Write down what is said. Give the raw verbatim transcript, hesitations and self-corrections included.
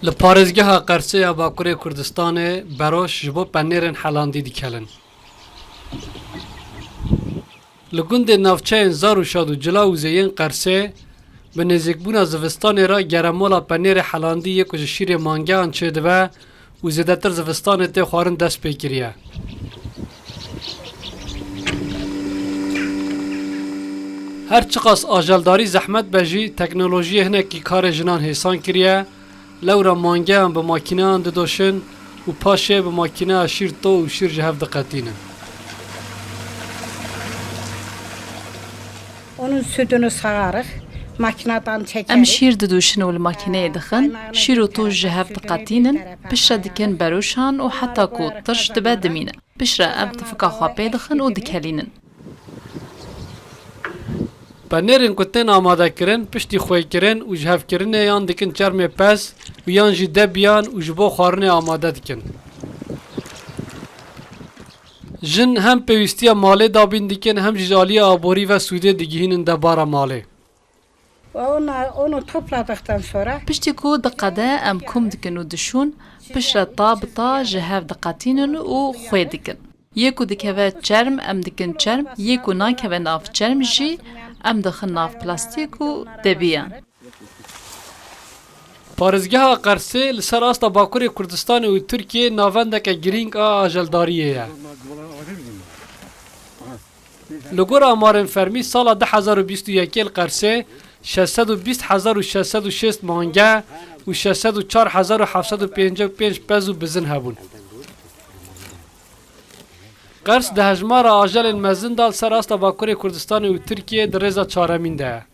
Li parêzgeha Qersê ya Bakurê Kurdistanê beroş ji bo penêrên helandî dikelin. Li gundên navçeyên Zar û Şad û Cila Ûzê yên Qersê, bi nêzîkbûna zivistanê re geremola penêrê helandî yê ku ji şîrê mangeyan çêdibe û zêdetir zivistanê tê xwarin dest pê kiriye. Her çiqas ajeldarî zehmet be jî, teknolojiyê hinekî karê jinan hêsan kiriye, lewra mangeyan bi makîneyan didoşin û paşê bi makîneya şîr to û şîr ji hev diqetînin. Onun sütünü sağarıq, makineden çekeriz. Em şîr didûşin û li makîneyê dixin, şîr û toz ji hev diqetînin, piştre dikin beroşan û heta ku tirş dibe dimîne. Piştre em tifika xwe pê dixin û dikelînin. Penêrên ku tên amadekirin, piştî xwêkirin û ji hevkirinê yan dikin çermê pez û yan jî debiyan û ji bo xwarinê amade dikin. Jin hem pêwîstiya malê dabîn dikin, hem jî ji aliyê aborî ve sûdê digihînin debara malê. Onu, onu topladıktan sonra Piştî ku diqede, em kom dikin û dişûn, piştre ta bi ta ji hev diqetînin û xwê dikin. Yê ku dikeve çerm, em dikin çerm, yê ku nakeve nav çerm jî, em dixin nav plastîk û debiyan. Parêzgeha Qersê li ser asta Bakurê Kurdistanê û Tirkiyê navendeke girîng a ajeldariyê ye. Li gor amarên fermî, sala du hezar û bîst û yekê li Qersê şeş sed û bîst hezar û şeş sed û şêst mange û şeş sed û çar hezar û heft sed û pêncî û pênc pez û bizin hebûn. Qers di hejmara ajelên mezin de li ser asta Bakurê Kurdistanê û Tirkiyê di rêza çaremîn de ye.